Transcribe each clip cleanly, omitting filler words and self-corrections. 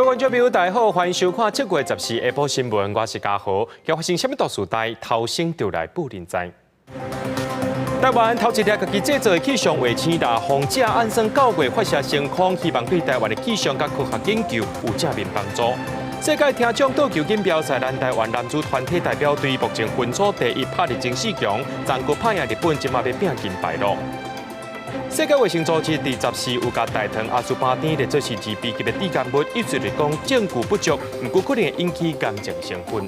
位觀眾朋友，大家好，歡迎收看7月14下晡新聞，我是嘉豪。今發生啥物大事代，頭先就來報恁知。台灣頭一粒家己製造的氣象衛星大風者按算9月發射升空，希望對台灣的氣象佮科學研究有正面幫助。世界聽障桌球錦標賽，咱台灣男子團體代表隊目前分組第一，拍入前四強，昨閣拍贏日本，這馬欲拼金牌囉。世界衛生組織佇14有共代糖阿斯巴甜列做是自卑級的致癌物，意思是講證據不足，毋過可能會引起癌症成分。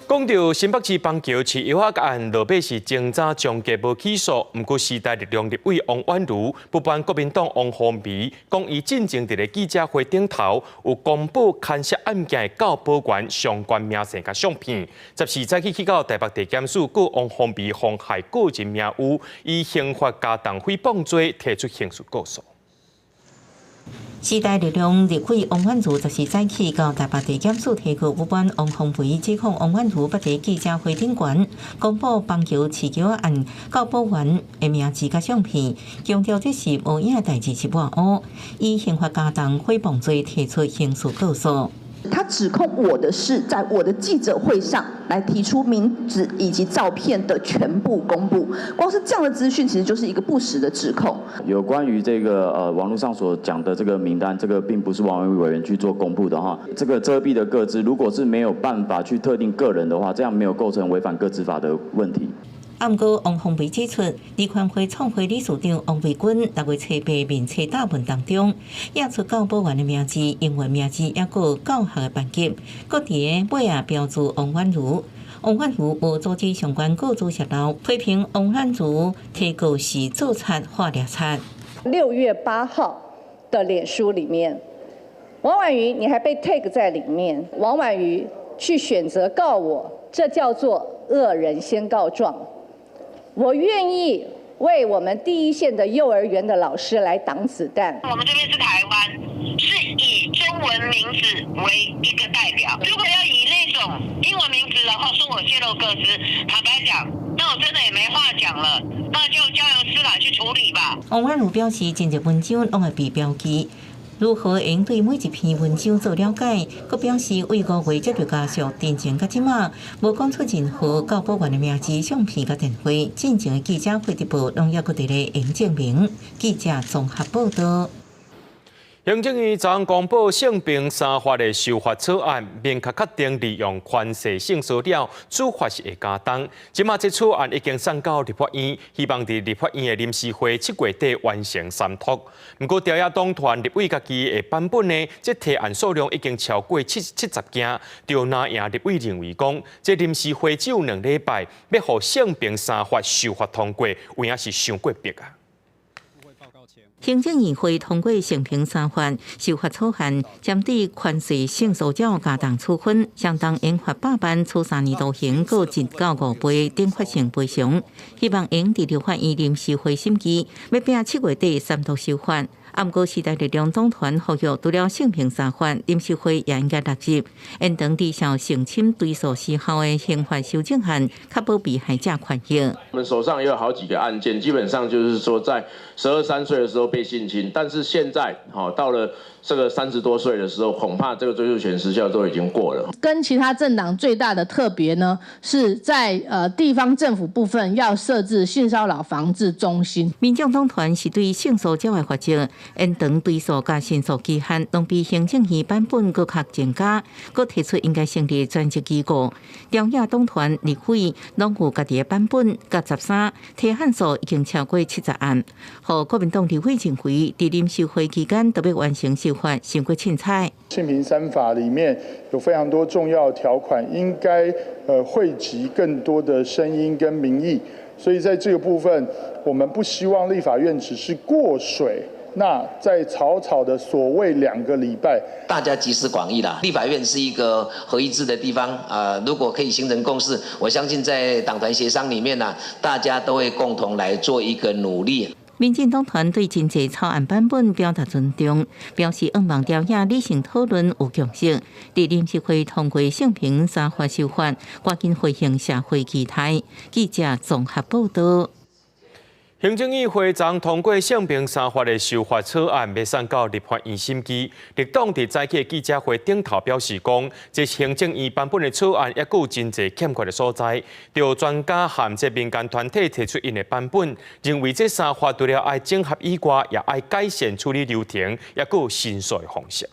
講到新北市板橋飼藥仔案，落尾是偵查終結無起訴，毋過時代力量立委王婉如不滿國民黨王鴻薇，講伊進前佇咧記者會頂頭有公布牽涉案件的教保員相關名姓佮相片。14早起去到台北地檢署告王鴻薇妨害個人名譽，以刑法加重誹謗罪提出刑事告訴。時代力量立委王婉如14早起到台北地檢署提告，不滿王鴻薇指控王婉如捌佇記者會頂懸公布板橋飼雞仔案教保員的名字佮相片，強調這是無影的代誌是抹烏，以刑法加重誹謗罪提出刑事告訴。他指控我的是在我的記者會上來提出名字以及照片的全部公布，光是這樣的資訊，其實就是一個不實的指控。有關於這個網絡上所講的這個名單，這個並不是王婉諭委員去做公布的哈。這個遮蔽的個資，如果是沒有辦法去特定個人的話，這樣沒有構成違反個資法的問題。啊，毋過王鴻薇指出，児權會創會理事長王維軍6月初八面冊答問當中，列出教保員的名字、英文名字，抑閣教學的班級，閣佇尾仔標註王婉如。王婉如無阻止相關告訴洩露，批評王婉如提告是做賊畫掠賊。 6月8號的臉書裡面，王婉諭你還被 tag 在裡面，王婉諭去選擇告我，這叫做惡人先告狀。我願意為我們第一線的幼兒園的老師來擋子彈。我們這邊是台灣，是以中文名字為一個代表。如果要以那種英文名字，然後說我洩露個資，坦白講，那我真的也沒話講了，那就交由司法去處理吧。王婉如表示，真濟文章攏會被標記，如何應對每一篇文章做了解？閣表示為5月接著家屬陳情到這馬，無講出任何教保員的名字、相片佮電話。進前的記者會直播攏猶閣佇咧用證明。記者綜合報道。行政院昨昏公布性平三法的修法草案，明確確定利用權勢性騷擾處罰是會加重。這馬這草案已經送到立法院，希望佇立法院的臨時會7月底完成三讀。毋過朝野黨團立委家己的版本呢，這提案數量已經超過70件。著藍營立委認為講，這臨時會只有2禮拜，欲予性平三法修法通過，有影是傷過迫啊。行政院會通過性平三法修法草案，針對權勢性騷擾加重處分，相當應罰100萬處3年徒刑，閣1到5倍懲罰性賠償。希望會佇立法院臨時會審議，欲拼7月底三讀修法。啊，毋過時代力量黨團呼籲，除了性平三法，臨時會也應該納入延長時效性侵追訴時效的刑法修正案，確保被害者權益。我們手上也有好幾個案件，基本上就是說在12、13歲的時候被性侵，但是現在到了這個30多歲的時候，恐怕這個追訴權時效都已經過了。跟其他政黨最大的特別呢，是在地方政府部分要設置性騷擾防治中心。民眾黨團是對性騷擾的罰則延長追訴佮申訴期限，攏比行政院版本閣較增加，閣提出應該成立專責機構。朝野黨團立委攏有家己的版本，佮13提案數已經超過70案。予國民黨立委認為，佇臨時會期間著欲完成修法，傷過凊彩。性平三法裡面有非常多重要條款，應該匯集更多的聲音跟民意，所以在這個部分，我們不希望立法院只是過水。那在草草的所謂2個禮拜，大家集思廣益啦。立法院是一個合議制的地方啊，如果可以形成共識，我相信在黨團協商裡面呢，大家都會共同來做一個努力。民進黨團對真濟草案版本表達尊重，表示向望朝野理性討論有共識。佇臨時會通過性平三法修法，趕緊回應社會期待。記者綜合報道。行政院會昨通過性平三法的修法草案，欲送到立法院審議。綠黨佇早起的記者會頂頭表示講，這行政院版本的草案猶閣有真濟欠缺的所在。著專家和這民間團體提出𪜶的版本，認為這三法除了愛整合以外，也愛改善處理流程，猶閣有申訴的方式。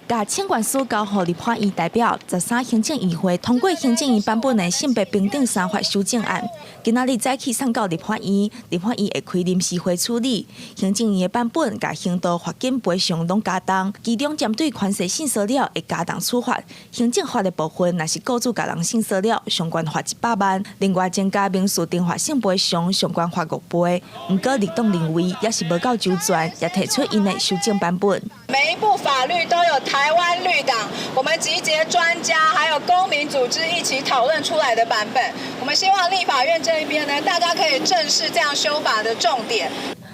共請願書交予立法院代表，13行政院會通過行政院版本的性別平等三法修正案。今仔日早起送到立法院，立法院會開臨時會處理。行政院的版本共刑度罰金賠償攏加重，其中針對權勢性騷擾會加重處罰。行政法的部分，若是雇主共人性騷擾，上懸罰100萬；另外增加民事懲罰性賠償，上懸罰5倍。毋過綠黨認為猶是無夠周全，也提出𪜶的修正版本。每一部法律都有台灣綠黨，我們集結專家還有公民組織一起討論出來的版本。我們希望立法院這一邊呢，大家可以正視這樣修法的重點。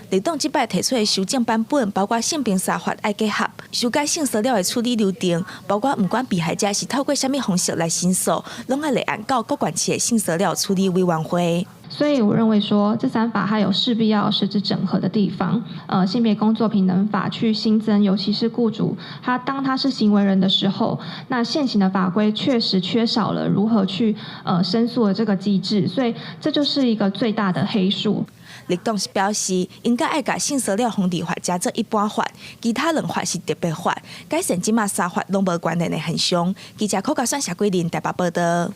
綠黨這擺提出的修正版本，包括性平三法愛結合，修改性騷擾的處理流程，包括毋管被害者是透過啥物方式來申訴，攏愛立案到各縣市的性騷擾處理委員會。所以我認為說，這三法它有勢必要實質整合的地方。性別工作平等法去新增，尤其是雇主，他當他是行為人的時候，那現行的法規確實缺少了如何去申訴的這個機制，所以這就是一個最大的黑數。綠黨是表示，應該愛共性騷擾防治法加做一般法，其他兩法是特別法，改善這馬三法攏無關聯的現象。記者柯家選、謝桂林台北報道。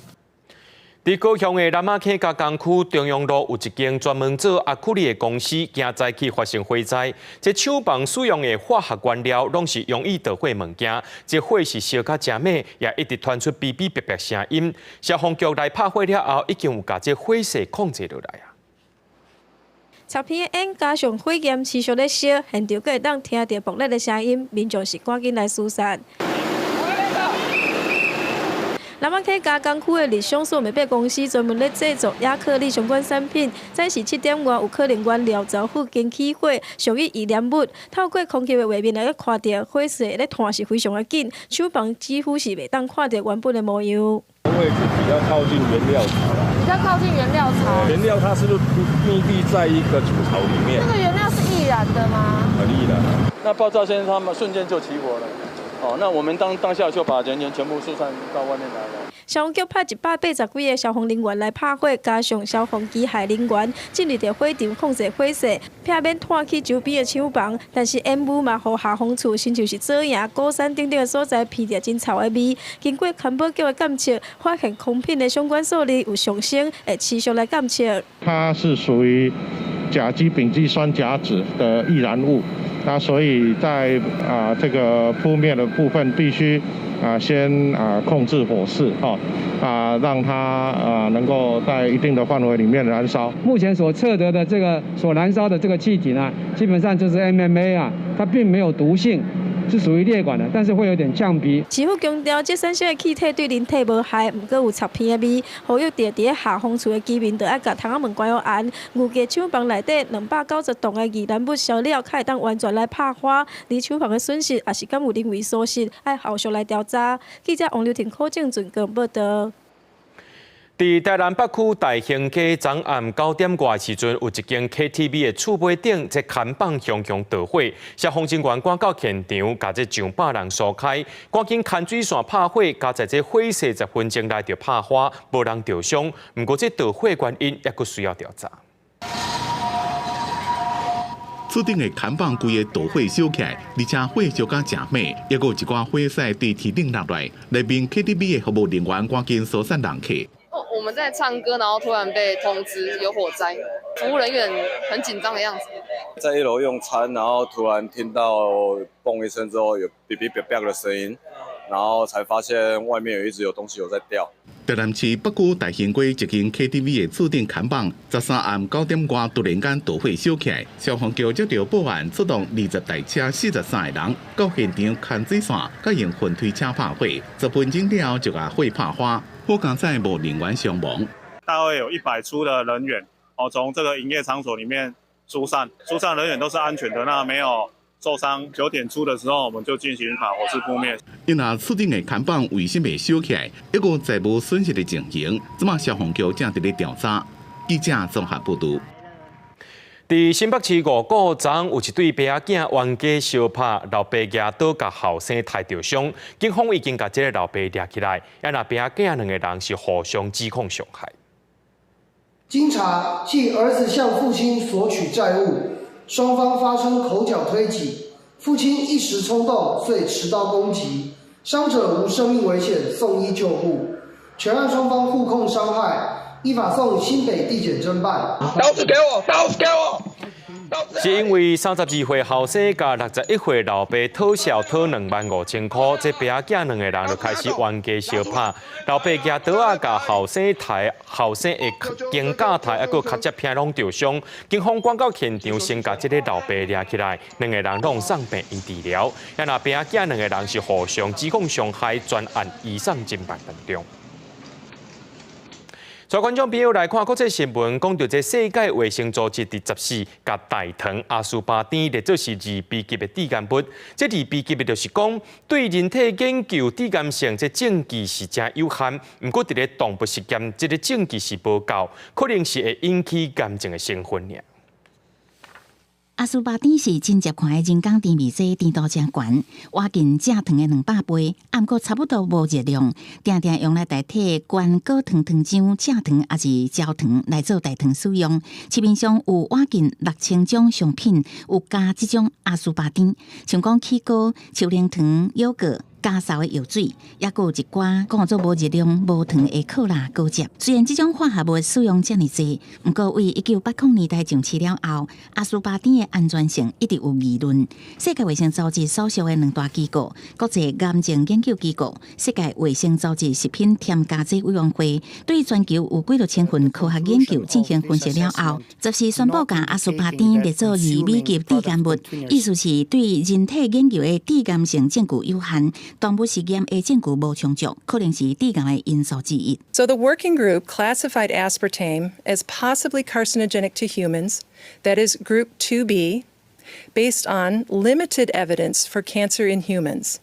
佇高雄的南仔坑加工區中央路有一間專門做阿庫里的公司，今早起發生火災。這廠房使用的化學原料攏是容易著火的物件，這火勢燒甲誠猛，也一直傳出嗶嗶癟癟聲音。消防局來拍火了後，已經有共這火勢控制落來啊。插片的煙加上火焰持續咧燒，現場閣會當聽著爆裂的聲音，民眾是趕緊來疏散。南仔坑加工區的日商塑美貝公司專門咧製作亞克力相關產品。早時7點外有可能原料槽附近起火，屬於易燃物。透過空氣的畫面來看著火勢咧湠是非常的緊，廠房幾乎是袂當看著原本的模樣。位置比較靠近原料槽啦。比較靠近原料槽。原料它是不是密閉在一個儲槽裡面？那個原料是易燃的嗎？很易燃。那爆炸先他們瞬間就起火了。哦，那我們當下就把人員全部疏散到外面來了。消防局派180幾個消防人員來拍火，加上消防機械人員進入著火場控制火勢，避免湠去周邊的廠房。但是煙霧嘛，予下風處，親像是左營、鼓山等等的所在，鼻著真臭的味。經過環保局的檢測，發現空品的相關數字有上升，會持續來檢測。它是屬於甲基丙基酸甲酯的易燃物。那所以在這個撲滅的部分，必須先控制火勢，哈讓它能夠在一定的範圍裡面燃燒。目前所測得的這個所燃燒的這個氣體呢，基本上就是 MMA 啊，它並沒有毒性。是屬於列管的，但是會有點嗆鼻。市府強調，這產生的氣體對人體無害，毋過有插鼻的味。呼籲佇咧下風處的居民，著愛共窗仔門關好嚴。預計廠房內底290棟的易燃物燒了，才會當完全來拍花。而廠房的損失，也是敢有人為疏失，愛後續來調查。記者王劉婷、柯正俊報道。佇台南北區大興街昨暗9點外時陣，有一間 KTV 的厝尾頂，這看板雄雄著火，消防人員趕到現場，共這上百人疏開，趕緊牽水線拍火，加在這火勢10分鐘內就拍花，無人著傷。毋過這著火原因猶閣需要調查。厝頂的看板規个著火燒起來，而且火燒甲誠猛，猶閣有一寡火勢佇天頂落來。內面 KTV 的服務人員趕緊疏散人客。我們在唱歌，然後突然被通知有火災，服務人員很緊張的樣子。在一樓用餐，然後突然聽到嘣一聲之後，有嗶嗶啪啪的聲音，然後才發現外面有一直有東西有在掉。台南市北區大興街一間 KTV 的厝頂看板，13暗9點外突然間著火燒起來，消防局接到報案，出動20台車43個人到現場牽水線，佮用雲推車拍火，10分鐘了後就共火拍花。火剛才無人員傷亡，大約有100出的人員哦，從這個營業場所裡面疏散，疏散人員都是安全的，那沒有受傷。9點出的時候，我們就進行把火勢撲滅。因為厝頂的看板為啥物會燒起來，猶閣在無損失的情形，這馬消防局正佇咧調查。記者綜合報導。佇新北市五股站有一對爸仔囝冤家相拍，老爸舉刀共後生刣著傷，警方已經共這个老爸掠起來，啊若爸仔囝兩个人是互相指控傷害。經查，係兒子向父親索取債務，雙方發生口角推擠，父親一時衝動，遂持刀攻擊，傷者無生命危險，送醫救護。全案雙方互控傷害，依法送新北地檢偵辦。刀子給我，刀子給我。是因為32歲後生佮61歲老爸討數討25,000箍，這爸仔囝兩個人就開始冤家相拍。老爸舉刀仔共後生刣，後生的肩胛刣，猶閣跤脊拚攏著傷。警方趕到現場，先共這个老爸掠起來，兩個人攏送病院治療。啊，若爸仔囝兩個人是互相指控傷害，全案移送偵辦當中。帶觀眾朋友來看國際新聞，講著這世界衛生組織佇14共代糖阿斯巴甜列做是2B 級的致癌物。這2B 級的就是講，對人體研究致癌性這證據是誠有限，毋過佇咧動物實驗這个證據是無夠，可能是會引起癌症的成分爾。阿斯巴甜是真濟款的人工甜味劑，甜度誠懸，倚近蔗糖的200倍，毋過差不多無熱量，定定用來代替懸果糖糖漿、蔗糖抑是焦糖來做代糖使用。市面上有倚近6000種商品有加這種阿斯巴甜，像講起糕、秋奶糖、優格。加澀的藥水，抑閣有一寡講做無熱量、無糖的可樂果汁。雖然這種化合物使用遮爾濟，毋過對1980年代上市了後，阿斯巴甜的安全性一直有疑論。世界衛生組織所屬的兩大機構——國際癌症研究機構、世界衛生組織食品添加劑委員會，對全球有幾若千份科學研究進行分析了後，14宣布共阿斯巴甜列做2B 級致癌物，意思是對人體研究的致癌性證據有限。動物實驗的證據無充足，可能是致癌的因素之一。 So the working group classified aspartame as possibly carcinogenic to humans, that is group 2B, based on limited evidence for cancer in humans.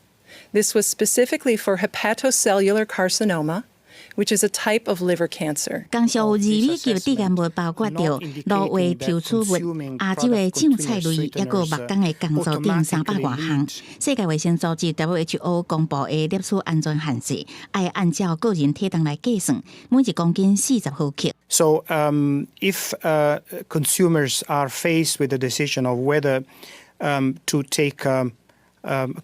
This was specifically for hepatocellular carcinoma, which is a type of liver cancer. 共屬2B 級致癌物包括著蘆葦抽取物、亞洲的醬菜類，抑閣木工的工作等300外項。世界衛生組織 WHO 公布的攝取安全限制，愛按照個人體重來計算，每一公斤40毫克。 So, if consumers are faced with the decision of whether to take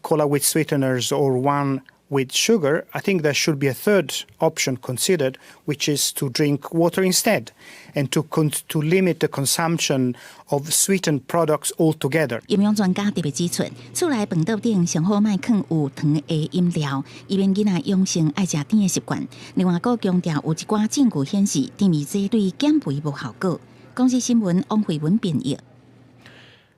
cola with sweeteners or one with sugar, I think there should be a third option considered, which is to drink water instead and to limit the consumption of sweetened products altogether. 營養專家特別指出，厝內飯桌頂上好莫囥有糖的飲料，以免囡仔養成愛食甜的習慣。另外，閣強調有一寡證據顯示，甜味劑對減肥無效果。公視新聞王慧文編譯。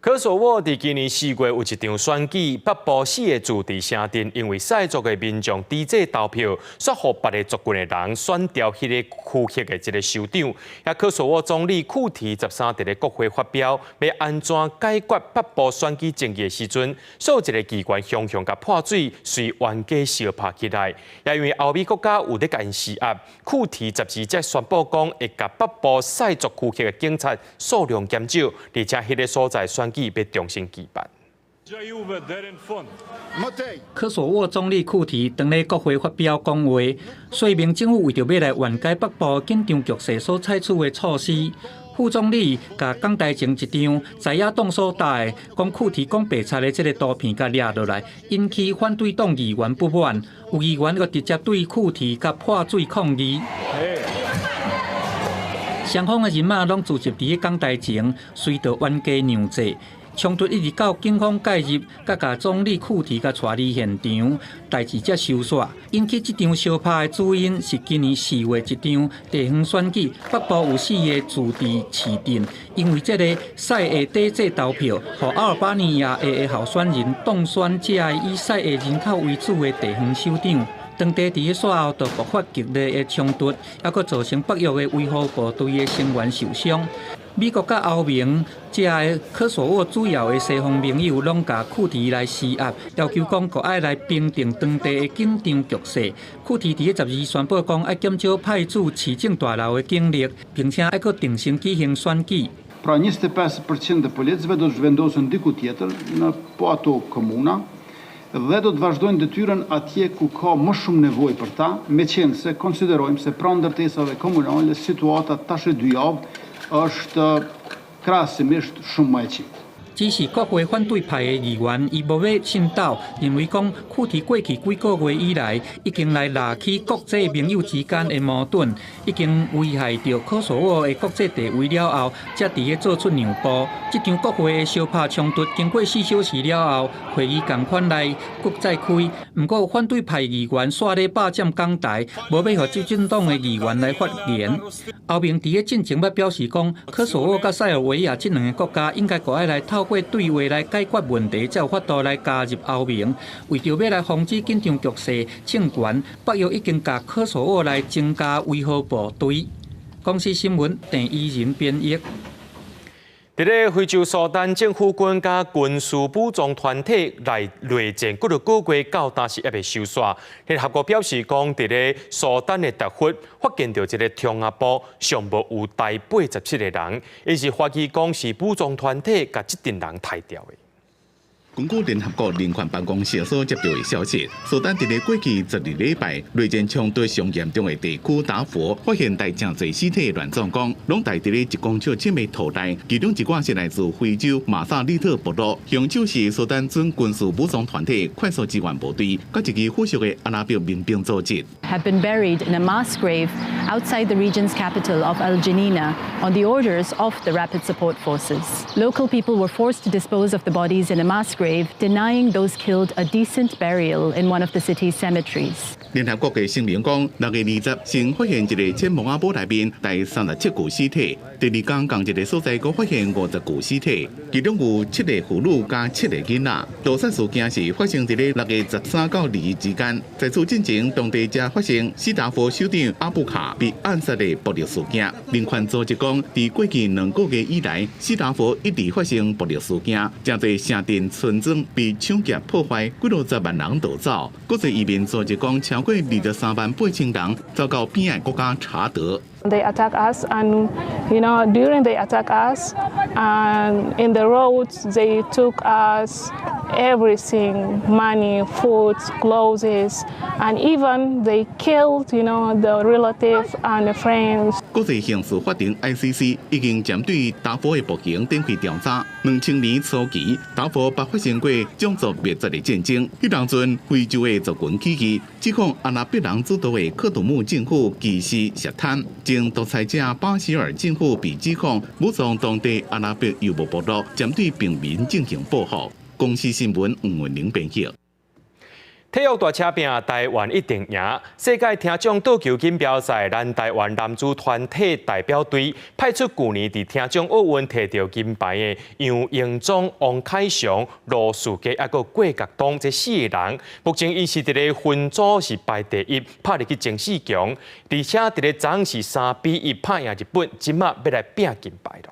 科索沃佇今年4月有一場選舉，北部四个自治城鎮因為塞族的民眾抵制投票，煞予別个族群的人選掉彼个區域的這个首長。也科索沃總理庫提13佇咧國會發表，欲按怎解決北部選舉爭議的時陣，所有一个機關雄雄共潑水，隨冤家相拍起來。也因為歐美國家有咧共𪜶施壓，庫提14才宣布講會共北部塞族區域的警察數量減少，而且彼个所在選舉欲重新舉辦。科索沃總理庫提當咧國會發表講話，說明政府為著欲來緩解北部緊張局勢所採取的措施。副總理共講台前一張在野黨所搭的，講庫提講白賊的這个圖片共掠落來，引起反對黨議員不滿，有議員閣直接對庫提共潑水抗議。雙方的人馬攏聚集佇咧講台前，隨著冤家讓座。衝突一直到警方介入，佮共總理庫提共帶離現場，代誌才收煞。引起這場相拍的主因是今年4月一場地方選舉，北部有四个自治市鎮，因為這个賽的抵制投票，予阿爾巴尼亞的候選人當選這个以賽的人口為主的地方首長。當地佇咧煞後就爆發激烈的衝突，猶閣造成北約的維和部隊的成員受傷。美國佮歐盟遮个科索沃主要的西方盟友攏共庫提來施壓，要求講閣愛來平定當地的緊張局勢。庫提佇咧12宣布講愛減少派駐市政大樓的警力，並且愛閣重新舉行選舉。 Pra 25% e policëve do të zhvendosen diku tjetër në po ato komuna dhe do të vazhdojnë detyrën atje ku ka më shumë nevojë për ta, meqenëse konsiderojmë se pranë ndërtesave komunale situata tash e 2 javë është krahasimisht shumë më e qetë. 只是國會反對派的議員，伊無欲信鬥，認為講庫提過去幾個月以來，已經來拉起國際盟友之間的矛盾，已經危害著科索沃的國際地位了後，才佇咧做出讓步。這場國會的相拍衝突經過4小時了後，會議仝款來閣再開。毋過反對派議員煞咧霸佔講台，無欲予執政黨的議員來發言。歐盟佇咧進前捌表示講，科索沃佮塞爾維亞這兩个國家應該閣愛來透過對話來解決問題，才有法度來加入歐盟。為著欲來防止緊張局勢升懸，北約已經共科索沃來增加維和部隊。公視新聞鄭怡仁編譯。佇咧非洲蘇丹政府軍佮軍事武裝團體來內戰幾若個月到今是猶未收煞。聯合國表示講，佇咧蘇丹的達佛發現著一个中阿埔，上無有大87個人，𪜶是懷疑講是武裝團體共這陣人刣掉的。根據聯合國人權辦公室所接到的消息，蘇丹佇咧過去12禮拜內戰衝突上嚴重的地區達佛，發現帶誠濟屍體亂葬崗，攏埋佇咧1公尺深的土內，其中一寡是來自非洲馬薩里特部落，兇手是蘇丹準軍事武裝團體快速支援部隊，佮一支附屬的阿拉伯民兵組織。 Have been buried in a mass grave outside the region's capital of Al Geneina on the orders of the Rapid Support Forces. Local people were forced to dispose of the bodies in a mass grave, denying those killed a decent burial in one of the city's cemeteries. 聯合國的聲明講，6月20先發現一个淺墓仔埔內面帶37具屍體，第二天仝一个所在閣發現50具屍體，其中有七个婦女佮七个囡仔。屠殺事件是發生佇咧6月13到22之間，在此進前，當地才發生西達佛首長阿布卡被暗殺的暴力事件。人權組織講，佇過去2個月以來，西達佛一直發生暴力事件，誠濟城鎮村莊被搶劫破壞，幾落十萬人逃走。國際移民組織講，超過23萬8千人走到邊的國家查德。 They attack us, and during they attack us, and in the roads they took us everything, money, food, clothes, and even they killed the relatives and the friends. 國際刑事法庭 ICC 已經針對達佛的暴行展開調查。2000年初期，達佛捌發生過種族滅絕的戰爭。彼當陣，非洲的族群起義，指控阿拉伯人主導的喀土穆政府歧視涉貪。前獨裁者巴希爾政府被指控武裝當地阿拉伯游牧部落，針對平民進行報復。公視新聞吳文玲編譯。體育大車拼，台灣一定贏。世界聽障桌球錦標賽，咱台灣男子團體代表隊派出舊年佇聽障奧運提著金牌的楊榮宗、王凱翔、羅士傑，猶閣郭國東這四个人，目前𪜶是佇咧分組是排第一，拍入去前四強，而且佇咧昨昏是3比1拍贏日本，這馬欲來拼金牌囉。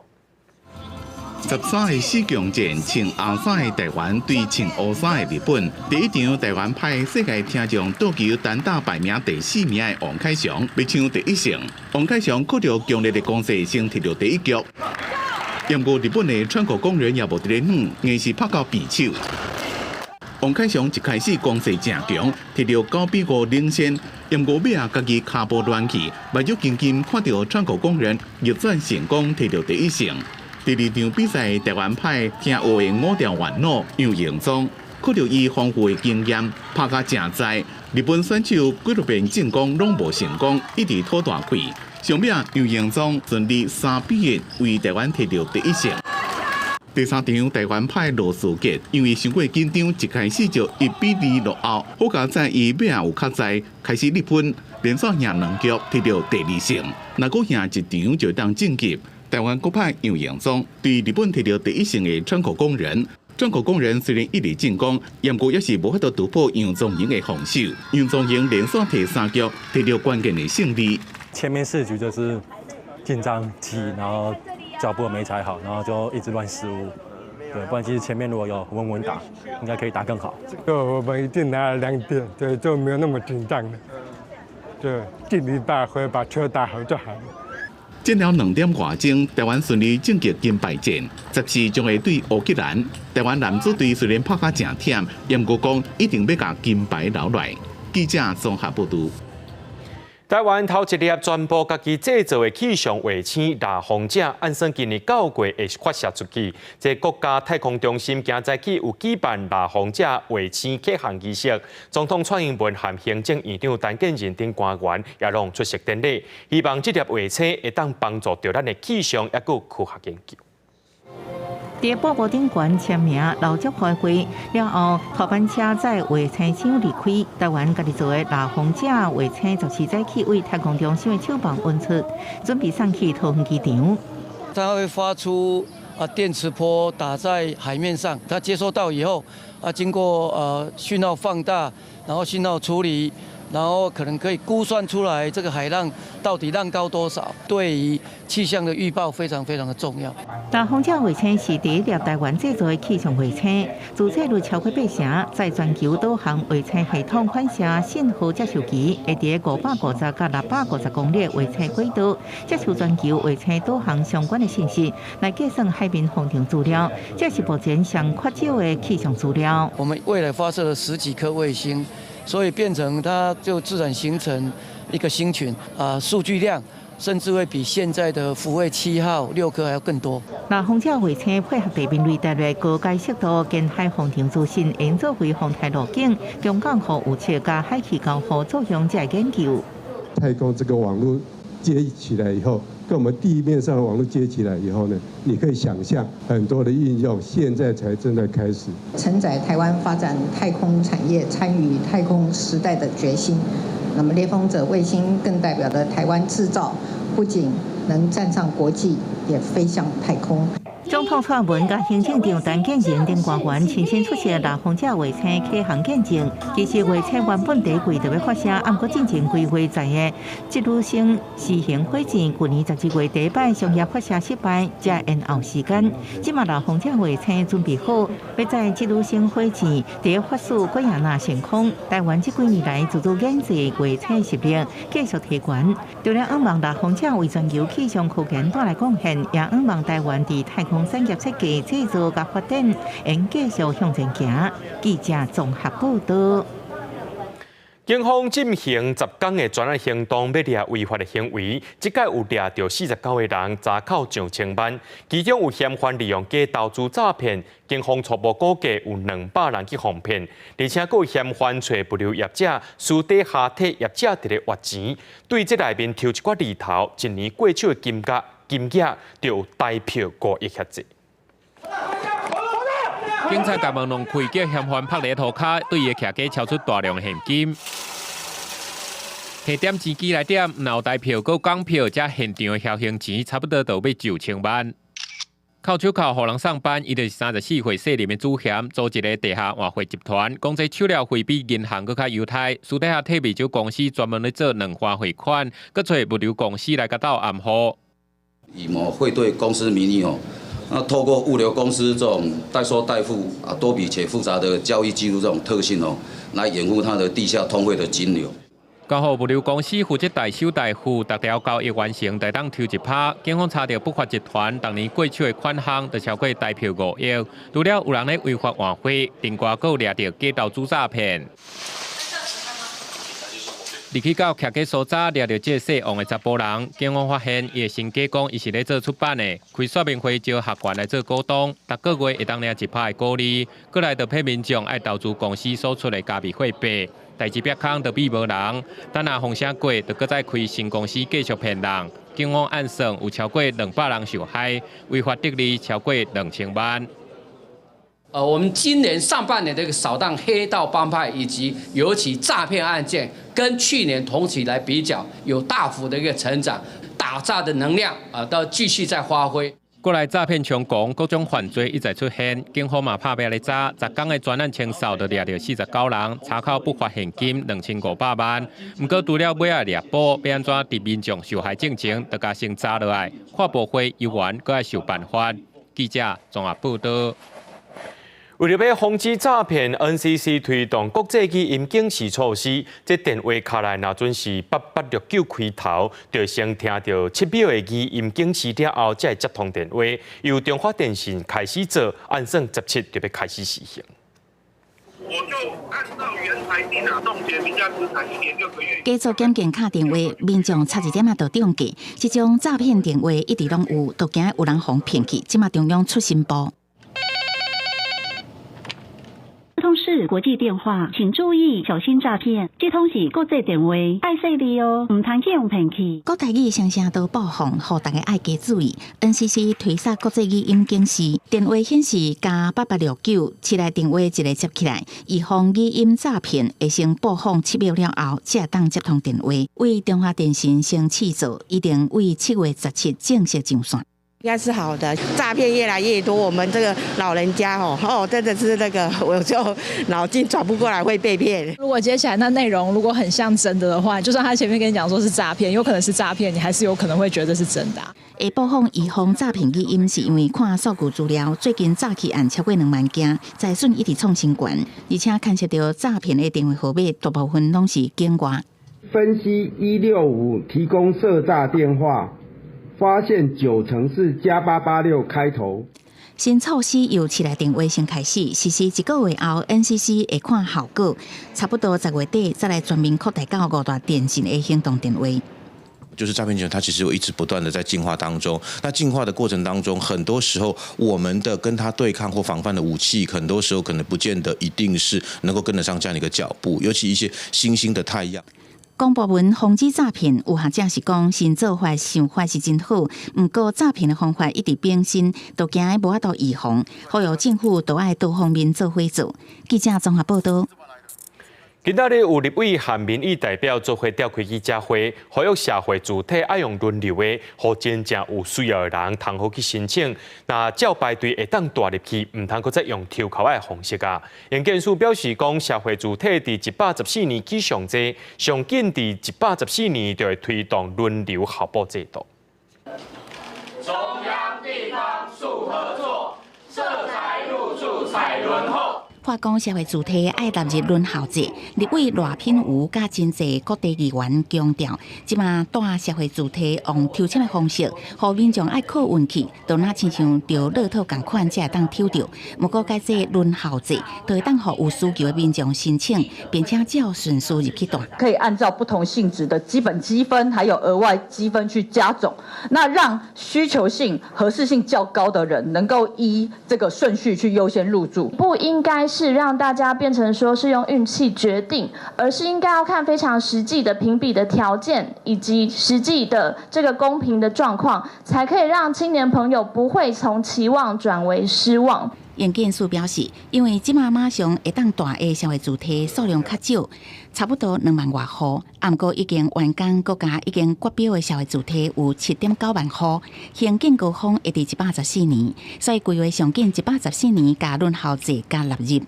13个四強戰，穿紅衫的台灣對穿烏衫的日本。第一場台灣派世界聽障桌球單打排名第四名的王凱翔，欲搶第一勝。王凱翔靠著強烈的攻勢，先摕著第一局。毋過日本的川口恭人也無佇咧軟，硬是拍到平手。王凱翔一開始攻勢誠強，摕著9比5領先。毋過尾仔家己跤步亂去，目睭金金看著川口恭人逆轉成功，摕著第一勝。第二場比賽，台灣派聽學的五條元老楊榮宗，靠著伊豐富的經驗，拍甲誠在。日本選手幾落遍進攻攏無成功，一直吐大氣。上尾楊榮宗順利3比1為台灣摕著第一勝。第三場台灣派羅士傑，因為傷過緊張，一開始就1比2落後。好佳哉伊尾仔有較在，開始得分，連續贏兩局，摕著第二勝。若閣贏一場就會當晉級。台灣閣派楊榮宗對日本摕著第一勝的川口恭人，川口恭人雖然一直進攻，毋過猶是無法度突破楊宗營的防守。楊宗營連續摕三局，摕著關鍵的勝利。前面四局就是緊張急，然後腳步沒踩好，然後就一直亂失誤。對，不然其實前面如果有穩穩打，應該可以打更好。這個我們已經拿了2點，對，就沒有那麼緊張了。就盡力發揮，把球打好就好了。進了2點外鐘，台灣順利晉級金牌戰，14將會對烏克蘭。台灣男子隊雖然拍甲誠忝，毋過講一定欲共金牌留落來。記者綜合報導。台灣頭一粒全部家己製造的氣象衛星獵風者，按算今年9月會發射出去。這國家太空中心今早起有舉辦獵風者衛星啟航儀式，總統蔡英文和行政院長陳建仁等官員也攏出席典禮，希望這粒衛星會當幫助著咱的氣象抑閣科學研究。佇布幕頂懸簽名，留足開會了後，頭班車載衛星廠離開。台灣家己做的獵風者衛星，14早起對太空中心的廠房運出，準備送去桃園機場。它會發出電磁波打在海面上，它接收到以後經過訊號放大，然後訊號處理，然後可能可以估算出來這個海浪到底浪高多少，對於氣象的預報非常非常的重要。獵風者衛星是第一粒台灣製造的氣象衛星，自製率超過8成，在全球導航衛星系統反射信號接收機，會佇550到650公里衛星軌道接收全球衛星導航相關的信息，來計算海面風場資料。這是目前上缺少的氣象資料。我們未來發射了10幾顆衛星，所以變成它就自然形成一個星群啊，數據量甚至會比現在的福衛7號6顆還要更多。獵風者衛星配合地面雷達的高解析度近海風場資訊，用作為風台路徑、強降雨預測佮海氣交互作用這個研究。太空這個網路接起來以後，跟我們地面上的網路接起來以後呢，你可以想象很多的應用，現在才正在開始。承載台灣發展太空產業、參與太空時代的決心。那麼獵風者衛星更代表了台灣製造，不僅能站上國際，也飛向太空。總統蔡英文佮行政長陳建仁等官員親身出席獵風者衛星啟航見證。其實衛星原本第一季就欲發射，毋過進前規劃在的織女星私型火箭，去年12月第一擺商業發射失敗，才延後時間。這馬獵風者衛星準備好，欲載織女星火箭佇法屬圭亞那升空。台灣這幾年來自主研製衛星實力繼續提懸，除了向望獵風者為全球氣象科研帶來貢獻，也向望台灣佇太空產業設計、製造佮發展，會繼續向前行。記者綜合報導。警方進行10天的專案行動，欲掠違法的行為。這擺有掠著49個人，查扣上千萬，其中有嫌犯利用假投資詐騙。警方初步估計有200人去予騙，而且閣有嫌犯揣物流業者私底下替業者佇咧挖錢，對這內面抽一寡利頭，一年過手的金額就有台票5億遐濟。警察共門弄開，叫嫌犯拍佇塗跤，對伊的徛家抄出大量現金。提點錢機來點，若有台票、閣港票，遮現場的僥倖錢，差不多就欲上千萬。銬手銬予人送班，伊就是34歲姓林的主嫌，組一个地下換匯集團，講這手料費比銀行閣較優待，私底下替美酒公司專門咧做兩花匯款，閣揣物流公司來共鬥暗號。以某匯兌公司名義哦，那透過物流公司這種代收代付啊，多筆且複雜的交易記錄這種特性哦，來掩護它的地下通匯的金流。交予物流公司負責代收代付，逐條交易完成，就當抽1%。警方查著不法集團，逐年過手的款項就超過台票5億。除了有人咧違法換匯，另外閣有掠著假投資詐騙。入去到徛家所在，掠著這個姓王的查埔人，警方發現伊的身家講伊是咧做出版的，開說明會招學員來做股東，逐個月會當領1%的股利，過來就騙民眾愛投資公司所出的加密貨幣。代誌煏空就變無人，等下風聲過，就閣再開新公司繼續騙人。警方按算有超過200人受害，違法得利超過2000萬。我們今年上半年的一個掃蕩黑道幫派以及尤其詐騙案件，跟去年同期來比較，有大幅的一個成長，打詐的能量啊，都繼續在發揮。國內詐騙猖狂，各種犯罪一再出現，警方嘛拍拚咧查，10工的專案清掃就掠著49人，查扣不法現金2500萬。毋過除了尾仔掠捕，欲按怎佇民眾受害進前，就共先查落來，看無會猶原閣愛想辦法。記者綜合報導。為著欲防止詐騙，NCC 推動國際語音警示措施。這電話敲來，若準是8869開頭，就先聽著7秒的語音警示了後，才會接通電話。由中華電信開始做，按算17就欲開始試行。我就按照原裁定啊，凍結名下資產1年6個月。加做檢驗敲電話，民眾插一點仔就中計。這種詐騙電話一直攏有，都驚有人予騙去。這馬中央出新步。這通是國際電話，請注意小心詐騙。這通是國際電話，愛細膩哦，毋通去予騙去。國台語聲聲都播放，予大家愛加注意。NCC 推捒國際語音警示，電話顯示+8869，市內電話一个接起來，預防語音詐騙，會先播放7秒了後，才會當接通電話。為中華電信先試做，一定為7月17正式上線。應該是好的，詐騙越來越多，我們這個老人家哦，哦，真的是那個，我就腦筋轉不過來，會被騙。如果接起來那內容如果很像真的的話，就算他前面跟你講說是詐騙，有可能是詐騙，你還是有可能會覺得是真的。會播放預防詐騙語音，是因為看數據資料，最近詐欺案超過2萬件，財損一直創新高，而且牽涉著詐騙的電話號碼，大部分攏是境外。分析165提供涉詐電話。發現九成是+886開頭。新措施由市內電話先開始實施一個月後，NCC 會看效果，差不多10月底再來全面擴大到五大電信的行動電話。就是詐騙集團，它其實會一直不斷的在進化當中。那進化的過程當中，很多時候我們的跟它對抗或防範的武器，很多時候可能不見得一定是能夠跟得上這樣的一個腳步。尤其一些新興的態樣。公部門防止詐騙，有學者是講新做法想法是真好，毋過詐騙的方法一直變新，都驚無法度預防，呼籲政府都愛多方面做伙做。記者綜合報導。今仔日有立委和民意代表做伙召開記者會，呼籲社會主體愛用輪流的，予真正有需要的人通好去申請。若照排隊會當蹛入去，毋通閣再用抽籤的方式啊。營建署表示講，社會住宅佇114年起上濟，上緊佇114年就會推動輪流候補制度。中央地方速合作，社宅入住採輪候。話講社會住宅愛納入輪候制，立委賴品妤佮真濟各地議員強調，這馬蹛社會住宅用抽籤的方式，予民眾愛靠運氣，就若親像著樂透仝款才會當抽著。毋過改做輪候制，就會當予有需求的民眾申請，並且照順序入去蹛。可以按照不同性質的基本積分，還有額外積分去加總，那讓需求性、合適性較高的人能夠依這個順序去優先入住。不應該是讓大家變成說是用運氣決定，而是應該要看非常實際的評比的條件，以及實際的這個公平的狀況，才可以讓青年朋友不會從期望轉為失望。營建署表示，因為這馬馬上會當蹛的社會住宅數量較少，差不多2萬外戶，毋過已經完工、閣加已經決標的社會住宅有7.9萬戶，興建高峰會佇114年，所以規劃上緊114年共輪候制共納入。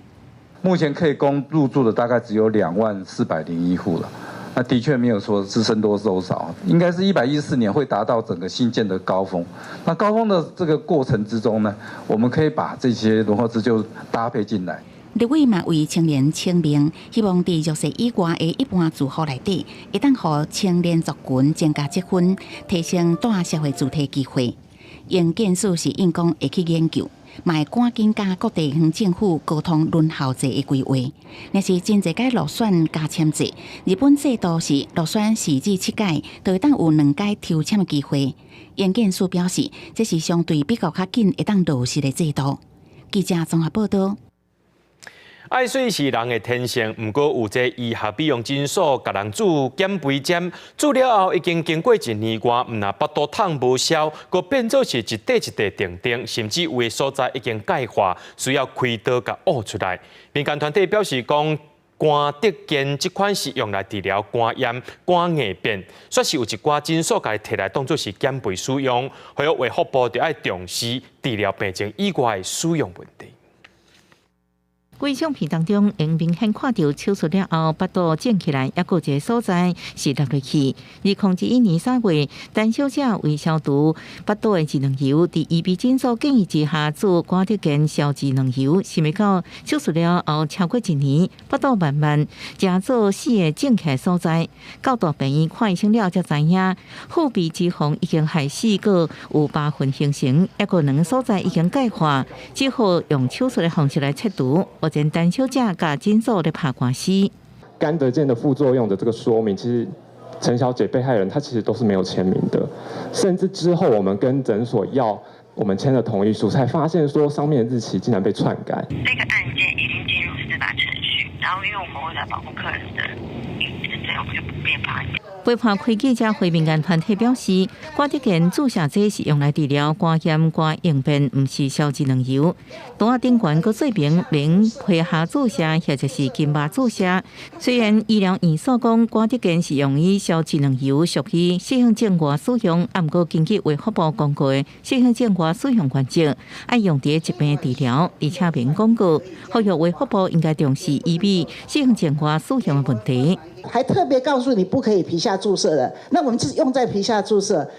目前可以供入住的大概只有2萬401戶了，那的確沒有說是僧多粥少，應該是114年會達到整個興建的高峰。那高峰的這個過程之中呢，我們可以把這些輪候制就搭配進來。立委嘛為青年請命，希望佇弱勢以外的一般住戶內底，會當予青年族群增加積分，提升蹛社會住宅機會。營建署是應講會去研究，嘛會趕緊佮各地方政府溝通輪候制的規劃。若是真濟改落選加籤制，日本制度是落選4至7屆，就會當有兩屆抽籤的機會。營建署表示，這是相對比較較緊會當落實的制度。記者綜合報導。愛媠是人的天性，毋過有這醫學美容診所，共人注減肥針，注了後已經經過一年外，毋但腹肚痛無消，閣變做是一塊一塊定定，甚至有的所在已經鈣化，需要開刀共挖出來。民間團體表示講，肝得健這款是用來治療肝炎、肝硬變，煞是有一寡診所共伊提來當做是減肥使用，所以衛福部就愛重視治療病症以外的使用問題。規相片當中，𪜶明顯看著手術了後，腹肚腫起來，猶閣有一個所在是凹落去。2011年3月，陳小姐為消除腹肚的智囊疣，佇醫美診所建議之下注肝得健消脂囊油，想袂到手術了後超過一年，腹肚慢慢成做四个腫起來所在。到大病院看醫生了才知影，腹壁脂肪已經害死閣有疤痕形成，猶閣兩个所在已經鈣化，只好用手術的方式來切除。目前陳小姐佮診所咧拍官司。肝得健的副作用的這個說明，其實陳小姐被害人她其實都是沒有簽名的，甚至之後我們跟診所要我們簽的同意書，才發現說上面的日期竟然被篡改。這個案件已經進入司法程序，然後因為我們為了保護客人的隱私，所以我們就不便發言。陪伴開記者會民間團體表示，肝得健注射劑是用來治療肝炎、肝硬變，毋是消脂囊油。單仔頂懸閣說明免皮下注射或者是筋膜注射。雖然醫療院所講肝得健是用於消脂囊油，屬於適應症外使用，毋過根據衛福部公告的適應症外使用原則，愛用佇疾病治療，而且免廣告。呼籲衛福部應該重視醫美適應症外使用的問題。還特別告訴你不可以皮下注射的，那我們是用在皮下注射，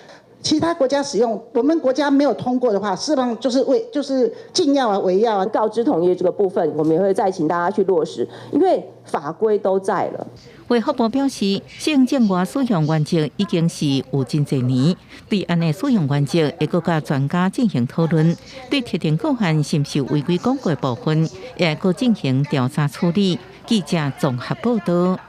其他國家使用，我們國家沒有通過的話，事實上就是為就是禁藥啊、違藥啊。告知同意這個部分，我們也會再請大家去落實，因為法規都在了。衛福部表示，適應症外使用原則已經是有真濟年，對按呢使用原則會閣佮專家進行討論，對特定個案是毋是違規廣告的部分，也會閣進行調查處理。記者綜合報道。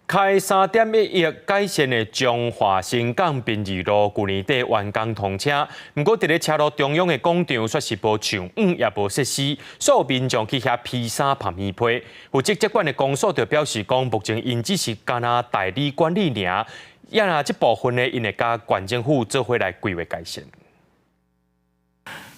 開3.1億改善的彰化新港檳二路，舊年底完工通車。毋過，佇咧車路中央的廣場，煞是無樹蔭，也無設施，所有民眾去遐披衫曬棉被。負責接管的公所就表示講，目前𪜶只是干焦代理管理爾，也若這部分呢，𪜶會佮縣政府做伙來規劃改善。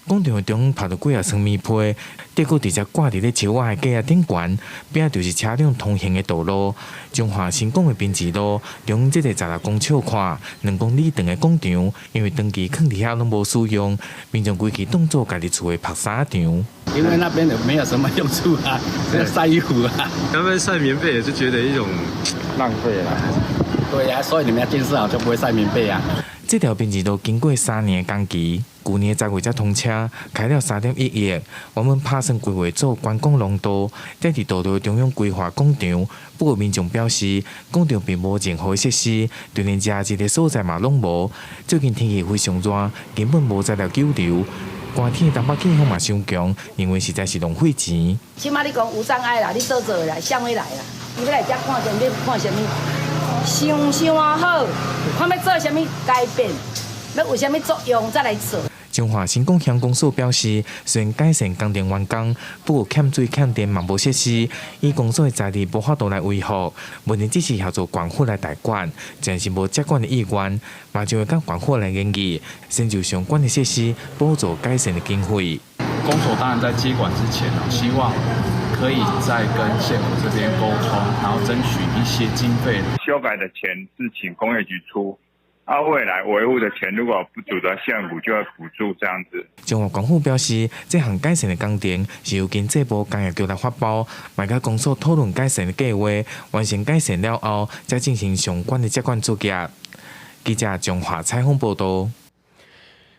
廣場中曬著幾仔床棉被，結果直接掛佇咧樹仔的架仔頂懸，邊仔就是車輛通行的道路。彰化新港的檳二路，中這個16公尺寬、2公里長的廣場，因為長期囥佇遐攏無使用，民眾規氣當做家己厝的曬衫場。因為那邊沒有什麼用處啊，曬衣服啊。他們曬棉被也是覺得一種浪費啦。對呀，所以你們要建設好就不會曬棉被啊。這條檳二路經過3年的工期，舊年10月才通車，開了3.1億。原本拍算規劃做觀光廊道，踮佇道路中央規劃廣場。不過民眾表示，廣場並無任何設施，就連食一個所在嘛攏無。最近天氣非常熱，根本無材料久留。寒天東北季風嘛傷強，認為實在是浪費錢。起碼你講無障礙啦，你做做來，啥會來啦？伊欲來遮看啥物？看啥物？想想啊好，看欲做啥物改變，欲有啥物作用再來做。彰化新港鄉公所表示，雖然改善工程完工，不過欠水欠電嘛無設施，以公所的財力無法度來維護，目前只是協助縣府來代管，暫時無接管的意願，嘛將會佮縣府來研議，先就相關的設施補助改善的經費。公所當然在接管之前，希望可以再跟縣府這邊溝通，然後爭取一些經費。修改的錢是請工業局出。啊，未來維護的錢如果不足的，縣府就會補助這樣子。彰化縣府表示，這項改善的工程是由經濟部工業局來發包，嘛佮公所討論改善的計劃，完成改善了後，再進行相關的接管作業。記者彰化採訪報道。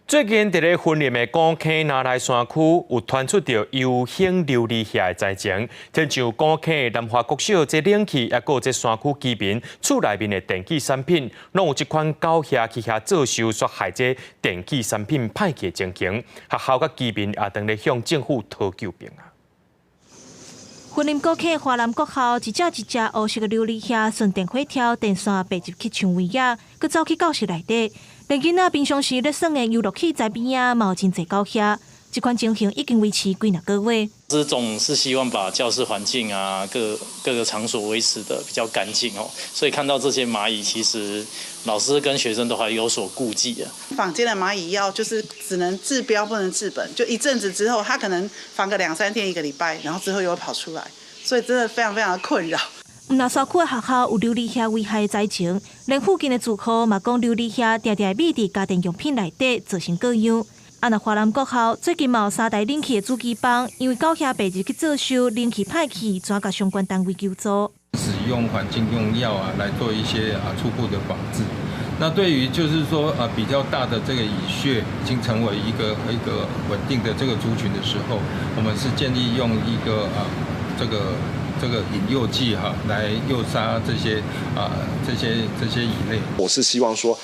最近，佇咧雲林的古坑那內山區有傳出著遊行琉璃蟻的災情，親像古坑南華國小這冷氣，抑閣有這山區居民厝內面的電器產品，攏有這款狗蟻去遐做鏽，煞害這電器產品歹去的情形。學校佮居民也當咧向政府討救兵啊。雲林古坑華南國校一隻一隻烏色的琉璃蟻順電火柱電線爬入去牆圍仔，閣走去教室內底。連囡仔平常時咧耍的遊樂器材邊仔，嘛有真濟狗蟻。這款情形已經維持幾若個月。是總是希望把教室環境啊，各各個場所維持得比較乾淨哦，所以看到這些螞蟻，其實老師跟學生都還有所顧忌啊。坊間的螞蟻藥就是只能治標不能治本，就一陣子之後，它可能防個兩三天一個禮拜，然後之後又會跑出來。所以真的非常非常的困擾。毋但山區的學校有琉璃蟻危害的災情，連附近的住戶嘛講琉璃蟻定定會覕佇家電用品內底，造成過癢。啊，若華南國校最近嘛有三台冷氣的主機房，因為狗蟻爬入去做修，冷氣歹去，轉共相關單位求助。使用環境用藥啊，來做一些啊初步的防治。那對於就是說啊比較大的這個蟻穴已經成為一個穩定的這個族群的時候，我們是建議用一個啊這個引誘劑哈，來誘殺這些蟻類。我是希望說，